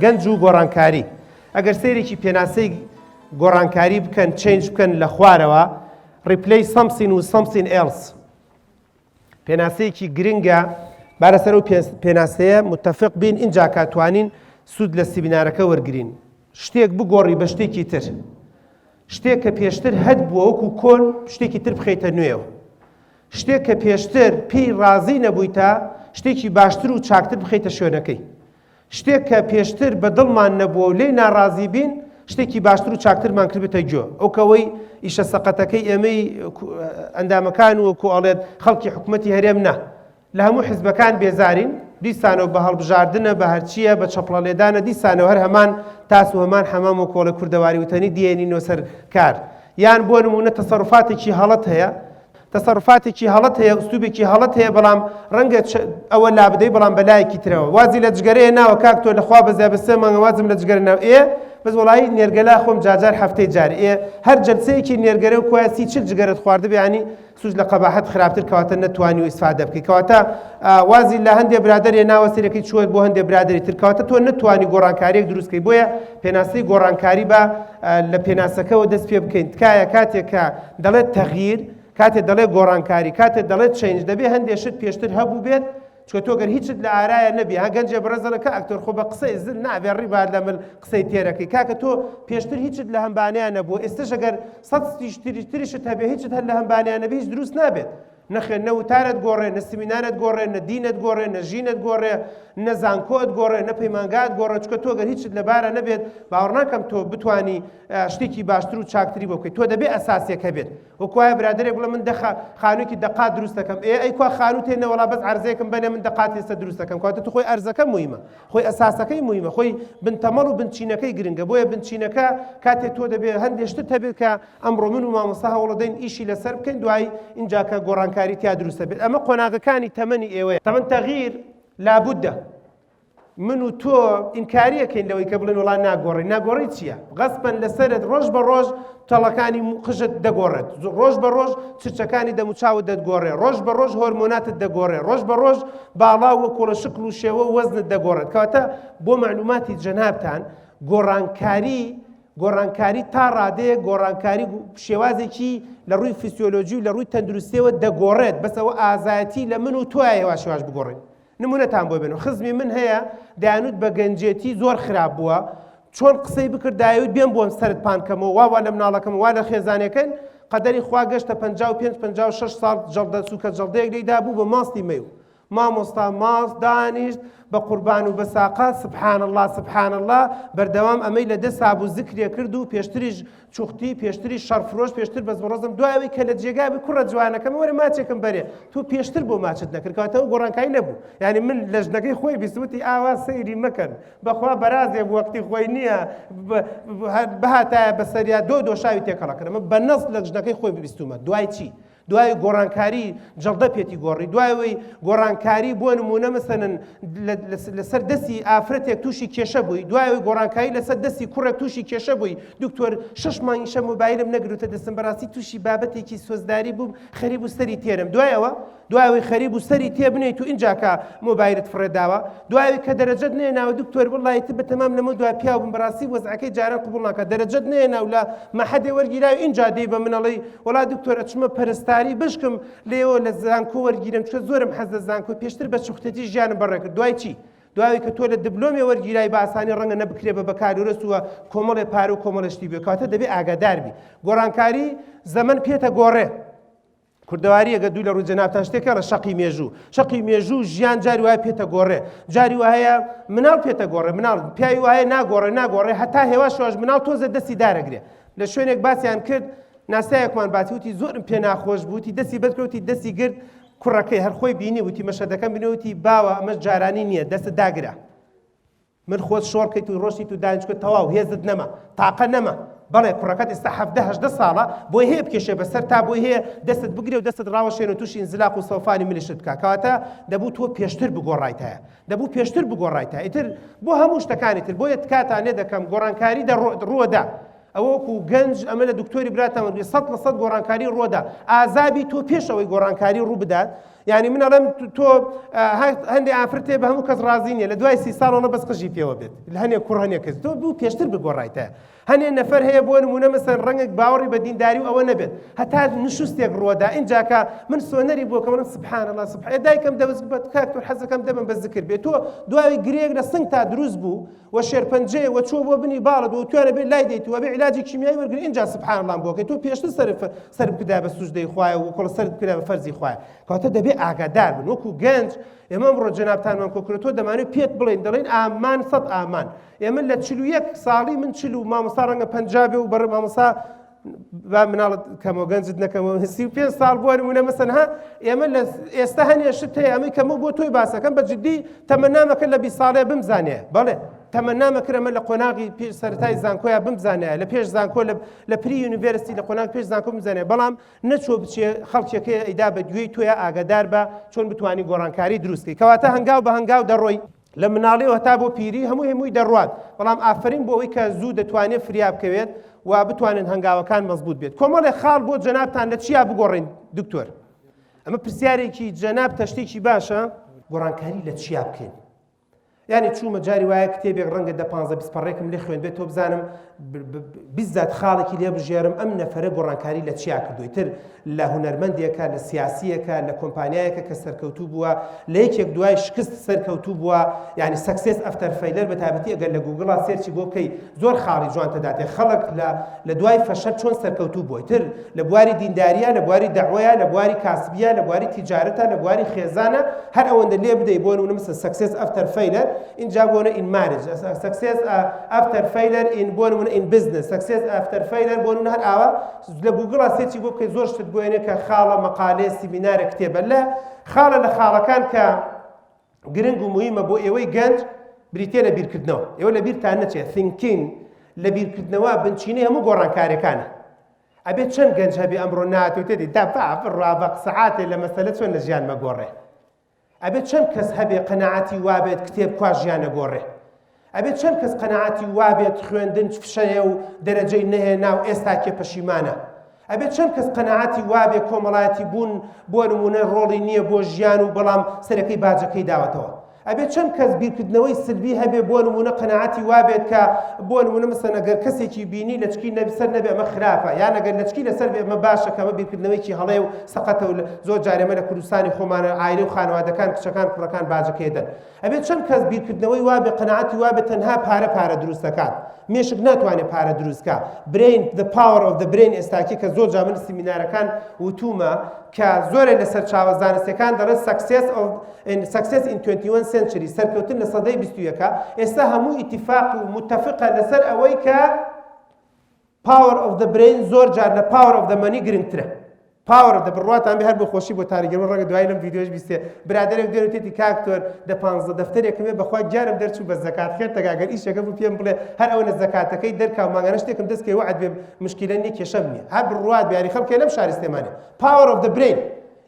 گەنج و گۆڕانکاری ئەگەر سەیرێکی پێناسەی گۆڕانکاری بکەن change بکەن لە خوارەوە replace something with something else پێناسەیەکی گرنگە با لەسەر ئەو پێناسەیە متفق بین ئینجا کاتوانین سوود لە سیمینارەکە وەرگین شتێک بگۆڕی بە شتێکی تر شتێک کە پێشتر هەت بووە وەکو کۆن شتێکی تر بخەیتە نوێەوە شتێک کە پێشتر پێی ڕازی نەبوویتە شتێکی باشتر و چاکتر بخەیتە شوێنەکەی شتێک کە پێشتر بە دڵمان نەبووە و لێی ناڕازی بین، شتێکی باشتر و چاکترمان کردبێتە گوێ. ئەو کەوەی ئیشە سەقەتەکەی ئێمەی ئەندامەکان و وەکو ئەڵێت خەڵکی حکومەتی هەرێم نا. لە هەموو حزبەکان بێزارین، دیسانەوە بە هەڵبژاردنە، بە هەرچییە، بە چەپڵە لێدانە، دیسانەوە هەر هەمان تاس و هەمان حەمام و کۆڵێ کوردەواری وتەنی دیێنینەوە سەر کار. یان بۆ نموونە تەسەروفاتێکی هەڵەت هەیە، تەسەروفاتێکی هەڵەت هەیە، ئوسلوبێکی هەڵەت هەیە، بەڵام ڕەنگە ئەوە لابدەی بەڵام بەلایەکی ترەوە وازی لە جگەرەیە ناوە کاک تۆ لەخوا بەزیا بە سێ مانگە وازم لە جگەرە ناو ئێ بەس وەڵایی نێرگەلا خۆم جاجار هەفتەی جار ئێ هەر جەلسەیەکی نێرگەرە و کوایە 30 40 جگەرەت خواردبێ ینی سوز لە قەباحەت خراپتر کەواتە نەتوانی و ئیسفادە بکەی کەواتە وازی لە هەندێ برادەرێ ناوە سەرەکەی چووە بۆ هەندێ برادری تر کەواتە تۆ نەتوانی گۆڕانکاریەک دروستکەی بۆیە پێناسەی گۆڕانکاری بە لە پێناسەکەەوە دەست پێ بکەین تکایە کاتێک کە دەڵێت تەغییر کاتێ دەڵێ گۆڕانکاری، کاتێ دەڵێت change، دەبێ هەندێ شت پێشتر هەبووبێت، چونکە تۆ گەر هیچت لە ئارایا نەبی، ها گەنجێ بەڕێز دەڵێ کاک ئەکتۆر خۆ بە قسەی زل نابێ ڕیبات لە مل قسەی تێرەکەی، کاکە تۆ پێشتر هیچت لە هەمبانیا نەبووە، ئێستەش ئەگەر سەد شتیش تری تریشت هەبێ هیچت هەر لە هەمبانیا نەبێ هیچ دروست نابێت. نەخێر نە وتارت گۆڕێ، نە سمینارت گۆڕێ، نە دینت گۆڕێ، نە ژینت گۆڕێ، نە زانکۆت گۆڕێ، نە پەیمانگات گۆڕێ، چونکە تۆ گەر هیچت لەبارا نەبێت باوەڕناکەم تۆ بتوانی شتێکی باشتر و چاکتری بۆ بکەیت، تۆ دەبێ ئەساسێک هەبێت. وەکوایە برادەرێک بڵێ من دە خانوویەکی دە قات دروست دەکەم ئێ ئەی کوا خانوو تێ نەوەڵا بەس عەرزەیەکم بەنێ من دە قات ئێستا دروست دەکەم کەواتە تو خۆی ئەرزەکە موهیمە خۆی ئەساسەکەی موهیمە خۆی بنتەمەڵ و بنچینەکەی گرنگە بۆیە بنچینەکە کاتێ تۆ دەبێ هەندێ شتت هەبێت کە ئەمڕۆ من و مامۆستا هەوڵەدەین ئیشی لەسەر بکەین دوای ئینجا کە گۆڕانکاری تیا دروست دەبێت ئەمە قۆناغەکانی تەمەنی ئێوەیە تەمەن تەغییر لابودە من و تۆ ئینکاری ئەکەین لەوەی کە بڵێن وەڵا ناگۆڕین ناگۆڕی چییە غەسپەن لەسەرت ڕۆژ بە ڕۆژ تەڵەکانی قژت دەگۆڕێت ڕۆژ بە ڕۆژ چرچەکانی دەموچاوت دەتگۆڕێ ڕۆژ بە ڕۆژ هۆرمۆناتت دەگۆڕێ ڕۆژ بە ڕۆژ باڵا و کۆڵە شکل و شێوە و وەزنت دەگۆڕێت کەواتە بۆ معلوماتی جەنابتان گۆڕانکاری گۆڕانکاری تا ڕادەیەک گۆڕانکاری شێوازێکی لە ڕووی فیسیۆلۆجی و لە ڕووی تەندروستیەوە دەگۆڕێت بەسەوە ئازایەتی لە من و تۆیە هێواش هێواش بگۆڕین نمونەتان بۆ بێنم خزمی من هەیە دەیانوت بە گەنجێتی زۆر خراپ بووە چۆن قسەی بکرد دایوت بێم بۆم سەرت پان کەمەوە وا وا لە مناڵەکەم وا لە خێزانەکەن قەدەری خوا گەشتە 55 56 ساڵ جەڵدە سوکە جەڵدەیەک لێیدا بوو بە ماستی مەیو مامۆستا ماست دانیشت بە قوربان و بە ساقا سبحان الله سبحان الله بەردەوام ئەمەی لە دەسا بوو زکرێ کرد و پێشتریش چوختی پێشتریش شەڕفرۆش پێشتر بەزمڕۆزم دوای ئەوەی کە لە جێگا بووی کوڕە جوانەکەم وەرە ماچێکم بەرێ تۆ پێشتر بۆ ماچت نەکرد کەواتە ئەو گۆڕانکاری نەبوو یعنی من لە ژنەکەی خۆی بیست وتی ئاوا سەیری مەکەن بەخوا بەرازێک وەختی خۆی نییە بهاتایە بەسەریا دۆ دۆشاوی تێکەڵەکردن ئەمە بە نەس لە ژنەکەی خۆی بیستومە دوای چی دوای گۆڕانکاری جەڵدە پێتی گۆڕی دوای ئەوەی گۆڕانکاری بۆ نمونە مەسەلەن لەسەر دەستی ئافرەتێک تووشی کێشە بووی دوای ئەوەی گۆڕانکاری لەسەر دەستی کوڕێک تووشی کێشە بووی دکتۆر شش مانگیشە مۆبایلم نەگرتە دەستم بەڕاستی تووشی بابەتێکی سۆزداری بووم خەریب و سەری تێرم دوایەوە دوای ئەوەی خەریب و سەری تێ بنێیت و ئینجا کە مۆبایلت فڕێداوە دوای ئەوەی کە دەرەجەت نەهێناوە دکتۆر وەڵڵاهی تر بەتەمام لەمە دوا پیاو بم بەڕاستی وەزعەکەی جاران قبوڵ ناکات دەرەجەت نەهێنا و لە مەحەدێ وەرگیراوی ئینجا دێی بە من ئەڵێی وەڵا دکتۆر ئەچمە پەرستاری بشکم لێەوە لە زانکۆ وەرگیرم چونکە زۆرم حەز لە زانکۆ پێشتر بە چوختێتی ژیانم بەڕێ کرد دوای چی دوای کە تۆ لە دبلۆمێ وەرگیرای بە ئاسانی ڕەنگە نەبکرێ بە بەکالۆرس و کۆمەڵێ پارە و کۆمەڵێ شتی بێ کەواتە دەبێ ئاگادار بی گۆڕانکاری زەمەن پێتە گۆڕێ کوردەواری ئەگەر دوو لە ڕووی جەنابتان شتێک هەڵە شەقی مێژوو شەقی مێژوو ژیان جاری وایە پێتە گۆڕێ جاری وایە مناڵ پێتە گۆڕێ مناڵ پیاوی وایە ناگۆڕێ ناگۆڕێ هەتا هێواش هێواش مناڵ تۆزە دەستی دارەگرێ لە شوێنێک باسیان کرد ناسایەکمان باسی وتی زۆرم پێ ناخۆش بوو وتی دەستی بەرز کرد وتی دەستی گرت کوڕەکەی هەر خۆی بینی وتی مەشەدەکەم بینی وتی باوە ئەمەش جارانی نییە دەستت داگرە من خۆت شۆڕ کەیت و ڕۆشتیت و دانیشتووە تەواو هێزت نەما تاقە نەما بەڵێ کوڕەکەت ئێستا 17 18 ساڵە بۆی هەیە بکێشێ بەسەر تا بۆی هەیە دەستت بگرێ و دەستت ڕاوەشێن و تووشی ئینزلاق و سەوفانی ملشت بکا کەواتە دەبوو تۆ پێشتر بگۆڕایتایە دەبوو پێشتر بگۆڕایتایە ئیتر بۆ هەموو شتەکانی تر بۆیە تکاتان لێ دەکەم گۆڕانکاری ڕووەدا ئەوە وەکو گەنج ئەمە لە دکتۆری براتان وەرگری 100% گۆڕانکاری ڕووەدا ئازابی تۆ پێش ئەوەی گۆڕانکاری ڕوو بدات. یعنی من ئەڵێم تۆ هەندێ ئافرەت هەیە بە هەموو کەس ڕازی نییە لە دوای سی ساڵەوە بەس قژی پێوە بێت لە هەنێ کوڕ هەنێ کەس تۆ بوو پێشتر بگۆڕایتە هەنێ نەفەر هەیە بۆ نمونە مەسەن ڕەنگێک باوەڕی بە دینداری و ئەوە نەبێت هەتا نشوستێک ڕوەدا ئینجاکە من سۆنەری بۆ کەم سبحان الله سبحان دایکم دەوز بە کاکتۆر حەزەکەم دەبم بە زکر بێت تۆ دوای گرێک لە سنگ تا دروست بوو و شێرپەنجەیە و چووە بۆ بنی باڵت و توانە بێ لای دەیت و بێ علاجی کیمیایی وەرگری ئینجا سبحان الله بۆکەی تۆ پێشتر سەر سەر بکرا بە سوجدەی خوایە و کۆڵ سەر بکرا بە فەرزی خوایە کەواتە دەبێ ئاگادار بن وەکو گەنج ئێمە ئەمڕۆ جەنابتانمان کۆکردەوە دەمانەوێت پێت بڵێین دەڵێن ئامان سەد ئامان ئێمە لە 41 ساڵی من چل و مامۆستا ڕەنگە پ بێ و بەڕ مامۆستا با مناڵت کەمەوە گەنجت نەکەمەوە 35 ساڵ بۆ نمونە مەسەن ها ئێمە لە ئێستا هەنێ شت هەیە ئەمەی کەمە بۆ تۆی باسەکەم بە جدی تەمەنامەکە لە 20 ساڵێ بمزانێ بەڵێ تەمەنامە کرەمە لە قۆناغی پێش سەرەتای زانکۆیا بمزانایە لە پێش زانکۆ لە pre university لە قۆناغ پێش زانکۆ بمزانێ بەڵام نەچۆ بچێ خەڵکێکەیە ئەیدا بە گوێی تۆیا ئاگادار بە چۆن بتوانی گۆڕانکاری دروست کەی کەواتە هەنگاو بە هەنگاو دەڕۆی لە مناڵیەوە هەتا بۆ پیری هەموو هەمووی دەڕوات بەڵام ئافرین بۆ ئەوەی کە زوو دەتوانێت فریا بکەوێت و بتوانن هەنگاوەکان مەزبوط بێت کۆمەڵێ خاڵ بۆ جەنابتان لە چیا بگۆڕین دکتۆر ئەمە پرسیارێکی جەناب تەشتێکی باشە گۆڕانکاری لە چیا بکەین یانی چوومە جاری وایە کتێبێک ڕەنگە دە پانزە 20 پەڕێکم لێ خوێندبێت تۆ بزانم بیزات خاڵێکی لێ بژێرم ئەم نەفرە گۆڕانکاری لە چیا کردووی تر لە هونەرمەندێکە لە سیاسیەکە لە کۆمپانیایەکە کە سەرکەوتوو بووە لە یەکێک دوای شکست سەرکەوتوو بووە یعنی success after failure بە تایبەتی ئەگەر لە گوگڵا search ی بۆ بکەی زۆر خاڵی جوان تەداتێ خەڵک لە لە دوای فەشەل چۆن سەرکەوتوو بووە تر لە بواری دینداریە لە بواری دەعوەیە لە بواری کاسبیە لە بواری تیجارەتە لە بواری خێزانە هەر ئەوەندە لێ بدەی بۆ نمونە مثل success after failure ئینجا بۆ in marriage success after failure in بۆ نمونە in business success after failure بۆ نمونە هەر ئاوا لە گوگڵا search ی بۆ بکەی زۆر شتت بۆ ئێنێ کە خاڵە مەقالێ سیمینارە کتێبە لە خاڵە لە خاڵەکان کە گرنگ و موهیمە بۆ ئێوەی گەنج بریتیە لە بیرکردنەوە ئێوە لە بیرتان نەچێت thinking لە بیرکردنەوە بنچینەی هەموو گۆڕانکاریەکانە ئەبێت چەند گەنج هەبێ ئەمڕۆ ناتوتێتی دا با بڕوا بە قسەعاتێ لە مەسەلە چۆن لە ژیان مەگۆڕێ ئەبێت چەند کەس هەبێ قەناعەتی وابێت کتێب کوا ژیان نەگۆڕێ ئەبێت چەند کەس قەناعەتی وابێت خوێندن فشەیە و دەرەجەی نەهێنا و ئێستا کێ پەشیمانە ئەبێت چەند کەس قەناعەتی وابێ کۆمەڵایەتی بوون بۆ نمونە ڕۆڵی نییە بۆ ژیان و بەڵام سەرەکەی باجەکەی داوەتەوە ئەبێت چەند کەس بیرکردنەوەی سلبی هەبێ بۆ نمونە قەناعەتی وابێت کە بۆ نمونە مەسەن ئەگەر کەسێکی بینی لەچکی نەبسەر نەبێ ئەمە خراپە یان ئەگەر لەچکی لەسەر بێ ئەمە باشە کە ئەمە بیرکردنەوەیکی هەڵەیە و سەقەتە و زۆر جار ئێمە لە کوردستانی خۆمانە عایلە و خانەوادەکان کچەکان کوڕەکان باجەکەی دەن ئەبێت چەند کەس بیرکردنەوەی وابێ قەناعەتی وابێ تەنها پارە پارە دروست دەکات مێشک ناتوانێت پارە دروست کا brain the power of the brain ئێستاکی کە زۆر جا من سیمینارەکان وتومە کە زۆرێ لە سەرچاوە زانستەکان دەڵێت success of success in 21 century سەرکەوتن لە سەدەی 21 ئێستا هەموو ئیتیفاق و متفقە لەسەر ئەوەی کە power of the brain زۆر جار لە power of the money گرنگترە. power of the بڕواتان بێ هەر بۆ خۆشی بۆ تاریگەرمە ڕەنگە دوای لەم ڤیدیۆش بیستێ برادەرێک دوێنێ وتێتی کاک تۆر دە پانزە دەفتەرێکم هەیە بەخوا گیانم دەرچوو بە زەکات خێر تەگا گەر ئیشەکە بوو پێم بڵێ هەر ئەوەنە زەکاتەکەی دەرکا و مانگانە شتێکم دەست کەوێ وەعد بێ مشکیلە نییە کێشەم نییە هەر بڕوات بێ یاری خەڵکێ لەم شاری سلێمانیە power of the brain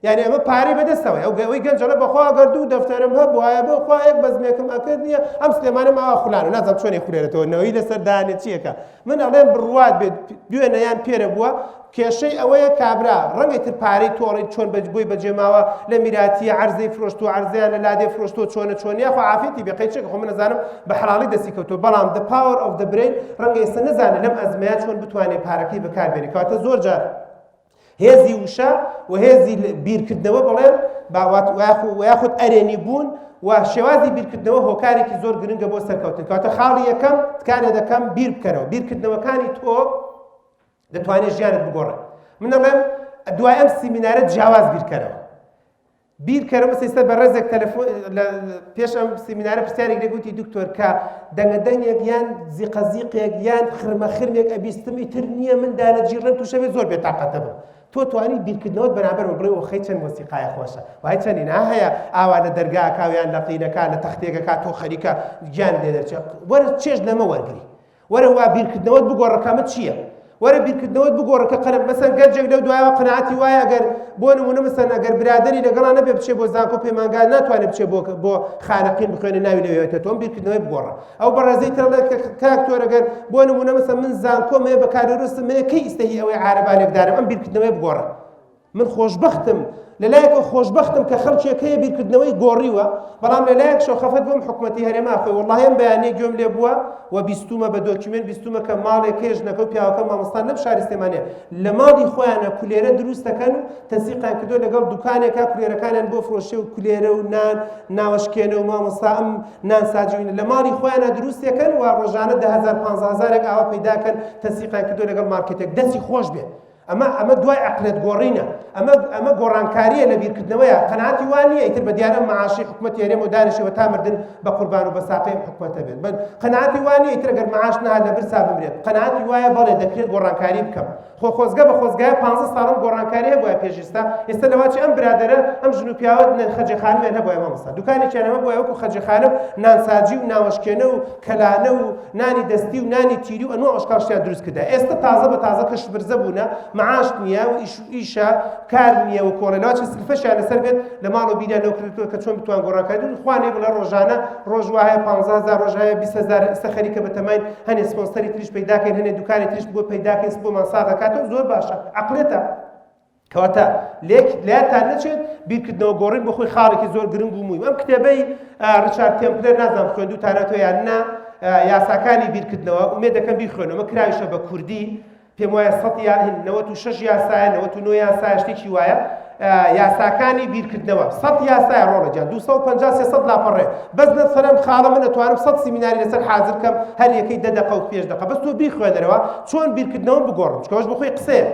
یعنی ئەمە پارەی بەدەستەوەی ئەو ئەوەی گەنجەڵە بەخوا گەر دوو دەفتەرم هەبوایە بۆ خوا یەک بەزمێکم ئەکرد نییە ئەم سلێمانە ماوە خولانە نازانم چۆنی خولێنێتەوە نەوەی لەسەر دانێ چیەکە من ئەڵێم بڕوات بێت دوێنە یان پێرە بووە کێشەی ئەوەیە کابرا ڕەنگە تر پارەی تۆڕی چۆن بە بۆی بەجێماوە لە میراتیە عەرزەی فرۆشتووە عەرزەیان لە لادێ فرۆشتووە چۆنە چۆن یاخوا عافیەتی بێ قەیچێک خۆ من نەزانم بە حەڵاڵی دەستی کەوتووە بەڵام the power of the brain ڕەنگە ئێستا نەزانێت لەم ئەزمەیە چۆن بتوانێت پارەکەی بەکاربێنێت کەواتە زۆر جار هێزی وشە و هێزی بیرکردنەوە بڵێن و یاخود ئەرێنی بوون و شێوازی بیرکردنەوە هۆکارێکی زۆر گرنگە بۆ سەرکەوتن کەواتە خاڵی یەکەم تکانێ دەکەم بیر بکەرەوە بیرکردنەوەکانی تۆ دەتوانێت ژیانت بگۆڕێت من دەڵێم دوای ئەم سیمینارە جیاواز بیرکەرەوە بیرکەرە مەسە ئیستا بەڕێزێک تەلەفۆن لە پێش ئەم سیمینارە پرسیارێک لێ گوتی دکتۆر کە دەنگە دەنگێک یان زیقە زیقێک یان خرمە خرمێک ئەبیستم ئیتر نییە من دانە جیڕێن تووشە بێت زۆر بێتاقەتە بم تۆ توانی بیرکردنەوەت بەرامبەر بڵێ ئۆخەی چەند مۆسیقای خۆشە وای چەندی نا هەیە ئاوا لە دەرگاکە یان لە قینەکە لە تەختێکەکە تۆ خەریکە گیان لێ دەرچێت وەرە چێژ لەمە وەرگری وەرە وا بیرکردنەوەت بگۆڕە کە ئەمە چییە؟ وەرە بیرکردنەوەت بگۆڕە کە قەرە مەسەن گەنجێک لەو دوایەوە قەناعەتی وایە ئەگەر بۆ نمونە مەسەن ئەگەر برادەری لەگەڵا نەبێ بچێ بۆ زانکۆ پەیمانگا ناتوانێت بچێ بۆ بۆ خانەقین بخوێنێ ناوی لەوێتە تۆم بیرکردنەوەی بگۆڕە ئەو بەڕێزەی تر دەڵێ کە کاک تۆر ئەگەر بۆ نمونە مەسەن من زانکۆم هەیە بەکالۆریۆسم هەیە کەی ئیستە هی ئەوەی عارەبانێک دارم ئەم بیرکردنەوەی بگۆڕە. من خۆشبەختم، لە لایەکەوە خۆشبەختم کە خەڵکێک هەیە بیرکردنەوەی گۆڕیوە، بەڵام لە لایەکشەوە خەفەت بۆم حکومەتی هەرێما خۆی، وەڵاهی ئەم بەیانیە گوێم لێ بووە و بیستومە بە دۆکیومێنت بیستومە کە ماڵێک هەیە ژنەکە و پیاوەکە مامۆستان لەم شاری سلێمانیە لە ماڵی خۆیانە کولێرە دروست دەکەن و تەنسیقیان کردووە لەگەڵ دوکانێکا کولێرەکانیان بۆ فرۆشێ و کولێرە و نان ناوەشکێنە و مامۆستا ئەم نان ساجوینە لە ماڵی خۆیانە دروست دەکەن و ڕۆژانە 10,000 15,000 ئاوا پەیداکەن تەنسیقیان کردووە لەگەڵ مارکێتێک دەستی خۆش بێت ئەمە ئەمە دوای عەقڵیەت گۆڕینە، ئەمە ئەمە گۆڕانکارییە لە بیرکردنەوەیە، قەناعەتی وا نییە ئیتر بە دیار ئەم مەعاشەی حکومەتی هەرێم و دانیشێ و تا مردن بە قوربان و بە ساقەی ئەم حکومەتە بێت. بە قەناعەتی وا نییە ئیتر ئەگەر مەعاش نەهات لە برسا بمرێت. قەناعەتی وایە بەڵێ دەکرێت گۆڕانکاری بکەم. خۆ خۆزگە بە خۆزگایە پانزە ساڵ ئەم گۆڕانکارییە هەبوایە پێش ئیستا، ئێستا لەواچێ ئەم برادەرە ئەم ژن و پیاوە خەجێ خانمیان هەبوایە مامۆستا دوکانێکیان هەبوایە وەکو خەجێ خانم نانساجی و ناوەشکێنە و کەلانە و نانی دەستی و نانی تیری و ئەنوا ئەشکال شتیان دروست کردە ئێستا تازە بە تازە کە شبرزە بوونە معاش نییە و ئیش و ئیشە کار نییە و کۆڵێ لەوە چ سلفەشیان لەسەر بێت لە ماڵ و بیریان لەو کردووە کە چۆن بتوان گۆڕانکاری دروست خوا نەی بڵێ ڕۆژانە ڕۆژ وایە 15000 ڕۆژ هەیە 20000 ئێستا خەریکە بە تەماین هەنێ سپۆنسەری تریش پەیداکەین هەنێ دوکانی تریش بۆ پەیداکەین بۆمان ساغەکاتەوە زۆر باشە عەقڵێتە کەواتە لێک لاتان نەچێت بیرکردنەوە گۆڕین بۆ خۆی خاڵێکی زۆر گرنگ و مویم ئەم کتێبەی ڕیچارد تێمپلەر نازانم خوێندوتانەتەوە یان نا یاساکانی بیرکردنەوە ئومێد دەکەم بیخوێنەوە کراویشە بە کوردی پێم وایە سەد یا 96 یاسایە 99 یاسایە شتێکی وایە یاساکانی بیرکردنەوە سەد یاسایە ڕۆڵە گیان 250 300 لاپەڕێ بەس لەسەر ئەم خاڵە من ئەتوانم سەد سیمیناری لەسەر حازر کەم هەر یەکەی دە دەقە و پێنج دەقە بەس تۆ بیخوێنەرەوە چۆن بیرکردنەوە بگۆڕم چونکە ئەوەش بۆ خۆی قسەیە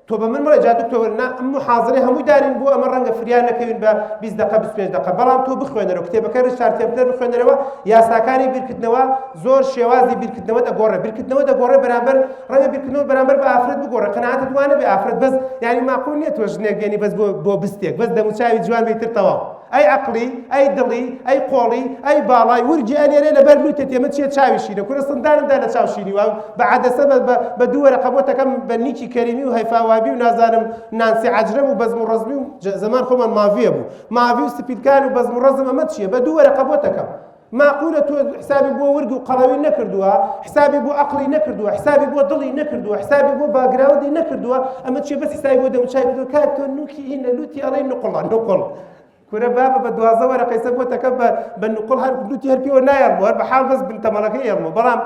تۆ بە من مەڵێ جا دکتۆر نا ئەم محازرەی هەمووی دارین بۆ ئەمە ڕەنگە فریا نەکەوین بە 20 دقە 25 دقە بەڵام تۆ بخوێنەرەوە کتێبەکە ڕیچارد تێمپلەر بخوێنەرەوە یاساکانی بیرکردنەوە زۆر شێوازی بیرکردنەوە دەگۆڕێ بیرکردنەوە دەگۆڕێ بەرامبەر ڕەنگە بیرکردنەوە بەرامبەر بە ئافرەت بگۆڕێ قەناعەتت وانە بێ ئافرەت بەس یعنی ماقول نییە تۆ ژنێک بێنی بەس بۆ بۆ بستێک بەس دەموچاوی جوان بێ تر تەواو ئەی عەقڵی، ئەی دڵی، ئەی قۆڵی، ئەی باڵای، ورگی ئەنێرێ لەبەر لوتت ئێمە چیە چاوی شینە کورە سندانم دا لە چاو شینی وا بە عەدەسە بە بە بە دوو وەرەقە بۆتەکەم بە نیکی کەریمی و هەیفا وابی و نازانم نانسی عەجرەم و بەزم و ڕەزمی و زەمان خۆمان ماڤیە بوو ماڤی و سپیلکان و بەزم و ڕەزم ئەمە چیە بە دوو وەرەقە بۆتەکەم ماقولە تۆ حسابی بۆ ورگ و قەڵەوی نەکردووە حسابی بۆ عەقڵی نەکردووە حسابی بۆ دڵی نەکردووە حسابی بۆ background ی نەکردووە ئەمە چیە بەس حسابی بۆ دەموچاوی کردووە کاک تۆ نوکی هینە لوتی ئەڵێی نقڵە نقڵ کورە بابە بە 12 وەرەقەیسە بۆ تەکە بە بە نقڵ هەر لوتی هەر پێوە نایەڵمەوە هەر بە حاڵ بەس بنتەمەڵەکەی ئێڵمەوە بەڵام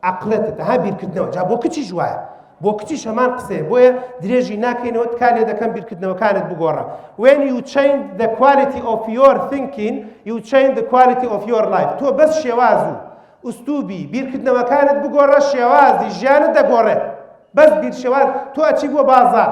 عەقڵێتە ها بیرکردنەوە جا بۆ کچیش وایە بۆ کچیش هەمان قسەیە بۆیە درێژی ناکەینەوە تکا لێ دەکەم بیرکردنەوەکانت بگۆڕە when you change the quality of your thinking you change the quality of your life تۆ بەس شێواز و ئوستوبی بیرکردنەوەکانت بگۆڕە شێوازی ژیانت دەگۆڕێت بەس بیر شێواز تۆ ئەچی بۆ بازار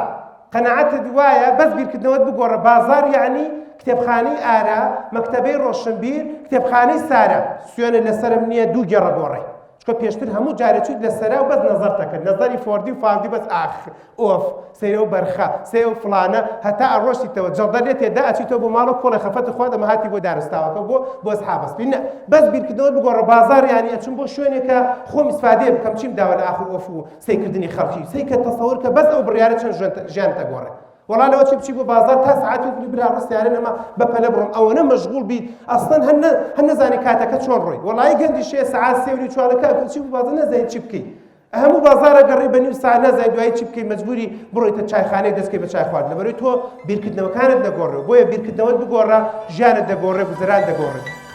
قەناعەتت وایە بەس بیرکردنەوەت بگۆڕە بازار یعنی کتێبخانەی ئارا مەکتەبەی ڕۆشنبیر کتێبخانەی سارا سوێنە لەسەرم نییە دوو گێڕە گۆڕێ چونکە پێشتر هەموو جارێ چوویت لە سەرا و بەس نەزەرت ئەکرد نەزەری فۆردی و فاردی بەس ئاخ ئۆف سەیرە و بەرخە سەیرە و فڵانە هەتا ئەڕۆشتیتەوە جەڵدە لێ تێدا ئەچیتەوە بۆ ماڵەوە کۆڵێ خەفەتت خوارد ئەمە هاتی بۆ دارستاوەکە بۆ بۆ سحابە سپی نە بەس بیرکردنەوەت بگۆڕە بازاڕ یانی ئەچم بۆ شوێنێکە خۆم ئیسفادەیە بکەم چیم داوە لە ئاخ و ئۆف و سەیرکردنی خەڵکی سەیکە تەسەور کە بەس ئەو بڕیارە چەند ژیانت ئەگۆڕێ وەڵا لەوە چی بچی بۆ بازاڕ تا سەعات و برا ڕۆ سیارە نەما بە پەلە بڕۆم ئەوەنە مەشغوڵ بیت ئەسڵەن هەر نە هەر نەزانی کاتەکە چۆن ڕۆی وەڵایی گەنجی شێ سەعات سێ و نیو چوارە کاک چی بۆ بازاڕ نەزانی چی بکەی هەموو بازاڕە گەڕی بە نیو ساعت نازانی دوایی چی بکەی مەجبوری بڕۆیتە چایخانەیەک دەست بکەی بە چای خواردن لەبەرەوەی تۆ بیرکردنەوەکانت نەگۆڕێ بۆیە بیرکردنەوەت بگۆڕە ژیانت دەگۆڕێ گوزەران دەگۆڕێ.